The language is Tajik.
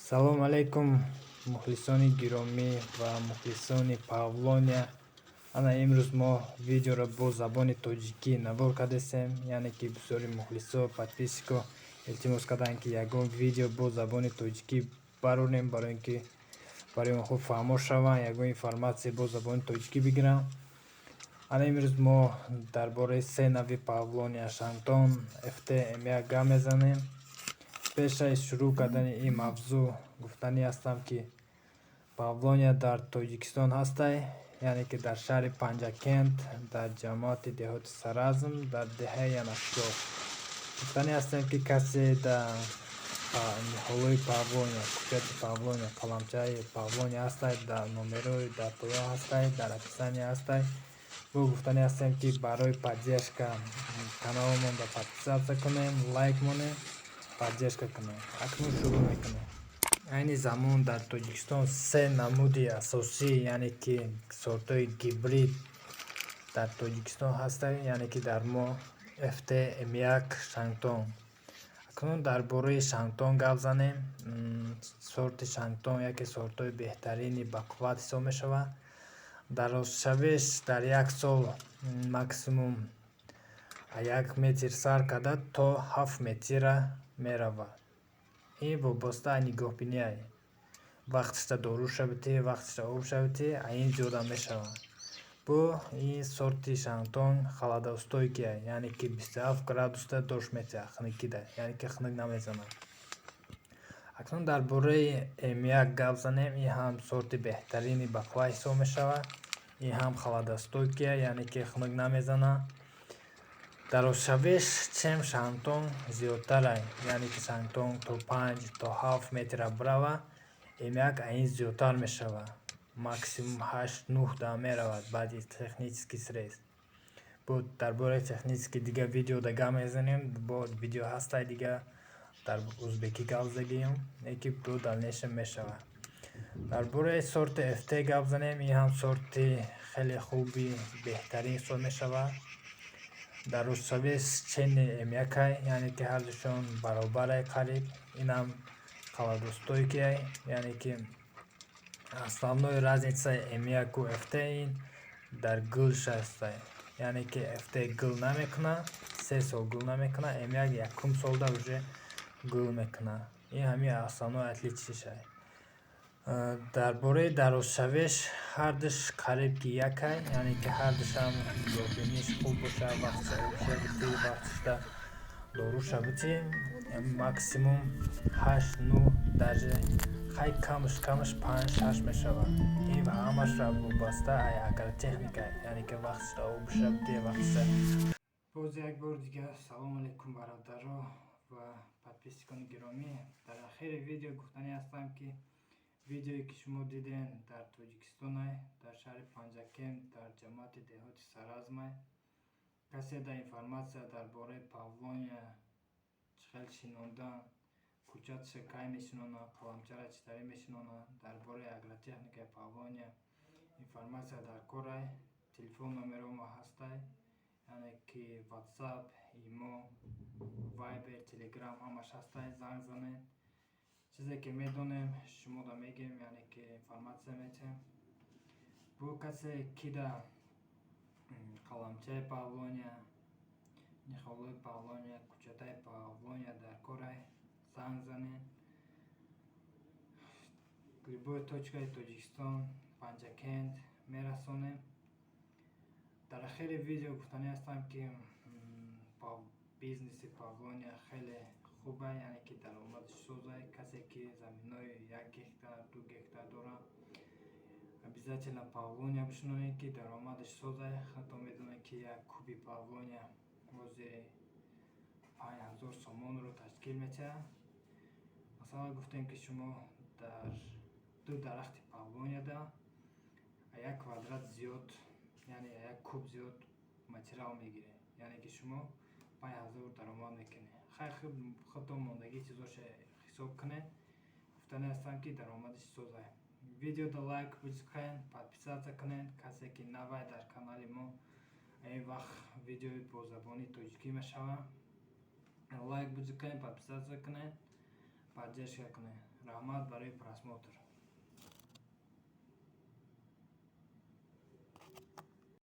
Салом алейкум, мухлисони гиромӣ ва мухлисони павлония. Ана имрӯз мо видеоро бо забони тоҷикӣ навор кардесем, яъне ки бисёри мухлисо, подписчико илтимос карданд, ки ягон видео бо забони тоҷикӣ барорем, барои ин ки барои онҳо фаҳмо шаванд, ягон информатсия бо забони тоҷикӣ бигиранд. Ана имрӯз мо дар бораи се нави павлония: Шантон, ФТ, М1 гап мезанем. Пеш аз шурӯъ кардани ин мавзӯъ гуфтанӣ ҳастам, ки павлония дар Тоҷикистон ҳастай, яъне ки дар шаҳри Панҷакент, дар ҷамоати деҳоти Саразм, дар деҳаи Янақчоқ. Гуфтанӣ ҳастем, ки касе дар ниҳолҳои павлония, кӯчати павлония, қаламчаи павлония ҳастай, дар номерои дар поён ҳастай, дар описания ҳастай. Бо гуфтанӣ ҳастем, ки барои поддержка каналамонро подписаться кунем, лайк монем, поддержка кунем. Акнун шурӯъ мекунем. Айни замон дар Тоҷикистон се намуди асосӣ, яъне ки сортҳои гибрид дар Тоҷикистон ҳастанд, яъне ки дар мо ФТ, М1, Шантон. Акнун дар бораи Шантон гап занем. Сорти Шантон яке сортҳои беҳтарини бақувват ҳисоб мешавад. Дарозшавиш дар як сол максимум 1 метр сар карда то 7 метрра меравад. Ин вобаста аз нигоҳбиниае. Вақташда дору шавитӣ, вақташда об шавитӣ, ин зиёдам мешавад. Бо ин сорти Шантон холодоустойкие, яъне ки 27 градусда дошт метиҳад хунукида, яъне ки хунук намезанад. Акнун дар бораи М1 гап занем. Ин ҳам сорти беҳтарини бақувват ҳисоб мешавад. Ин ҳам холодостойкие, яъне ки хунук намезанад. Дарозшавиш чем Шантон зиёдтарай, яъне ки Шантон то 5 то 7 метра бирава, М1 ин зиёдтар мешавад, максимум 8-9 да меравад баъди технический срез. Бо дар бораи технический дига видеода гап мезанем, бо видео ҳастай дига, дар узбекӣ гап задагием, ки бо дальнейшем мешавад. Дар бораи сорти ФТ гап занем. Ин ҳам сорти хеле хуби, беҳтарин ҳисоб мешавад. Дарозшавиш чени М1-ай, яъне ки ҳардушон баробарай қариб. Инам холодостойкий, яъне ки основной разницаи М1-у ФТ ин дар гулш ҳастай, яъне ки ФТ гул намекунад, 3 сол гул намекунад, М1 якум солда уже гул мекунад. Ин ҳамин основной отличиешай. Дар бораи дарозшавиш ҳардуш қариб ки якай, яъне ки ҳардушам нигоҳбиниш хуб бошад, вақтша об шавитӣ, вақташда дору шавитӣ, максимум 8-9, даже хай камаш камаш 5-6 мешавад. Ин ҳамаш вобаста ай агротехника, яъне ки вақташда об шавитӣ, вақташда. Боз як бори дигар салому алейкум, бародаро ва подписчикони гиромӣ. Дар ахири видео гуфтанӣ ҳастам, ки видеое ки шумо дидем, дар Тоҷикистонай, дар шаҳри Панҷакент, дар ҷамоати деҳоти Саразмай. Касе дар информатсия дар бораи павлония, чӣ хел шинондан, кӯчатша кай мешинонад, қаламчаро чӣ тавре мешинонад, дар бораи агротехникаи павлония информатсия дар корай, телефон номерои мо ҳастай, яъне ки Ватсап, Имо, Вайбер, Телеграм ҳамаш ҳастай. Занг занед, чизе ки медонем, шумода мегӯем, яъне ки информатсия метиҳем. Бо касе ки да қаламчаи павлония, ниҳолҳои павлония, кӯчатаи павлония дар корай, занг занед. Любой точкаи Тоҷикистон, Панҷакент мерасонем. Дар ахири видео гуфтанӣ ҳастам, ки бизнеси павлония хеле хуба, яъне ки даромадаш созай. Касе ки заминҳои 1 гектар, 2 гектар дорад, обязательно павлония бишинонед, ки даромадаш созай. Худтон медонед, ки як куби павлония ҳозир 5000 сомонро ташкил метиҳад. Масалан, гуфтем, ки шумо дар ду дарахти павлонияда як квадрат зиёд, яъне як куб зиёд материал мегиред, яъне ки шумо 5000 даромад мекунед. Хай, худтон мондагии чизоша ҳисоб кунед. Гуфтанӣ ҳастам, ки даромадаш созай. Видеода лайк бикунед, подписаться кунед, касе ки навай дар канали мо. Ин вақт видеои бо забони тоҷикӣ мешавад. Лайк бикунед, подписаться кунед, поддержка кунед. Раҳмат барои просмотр.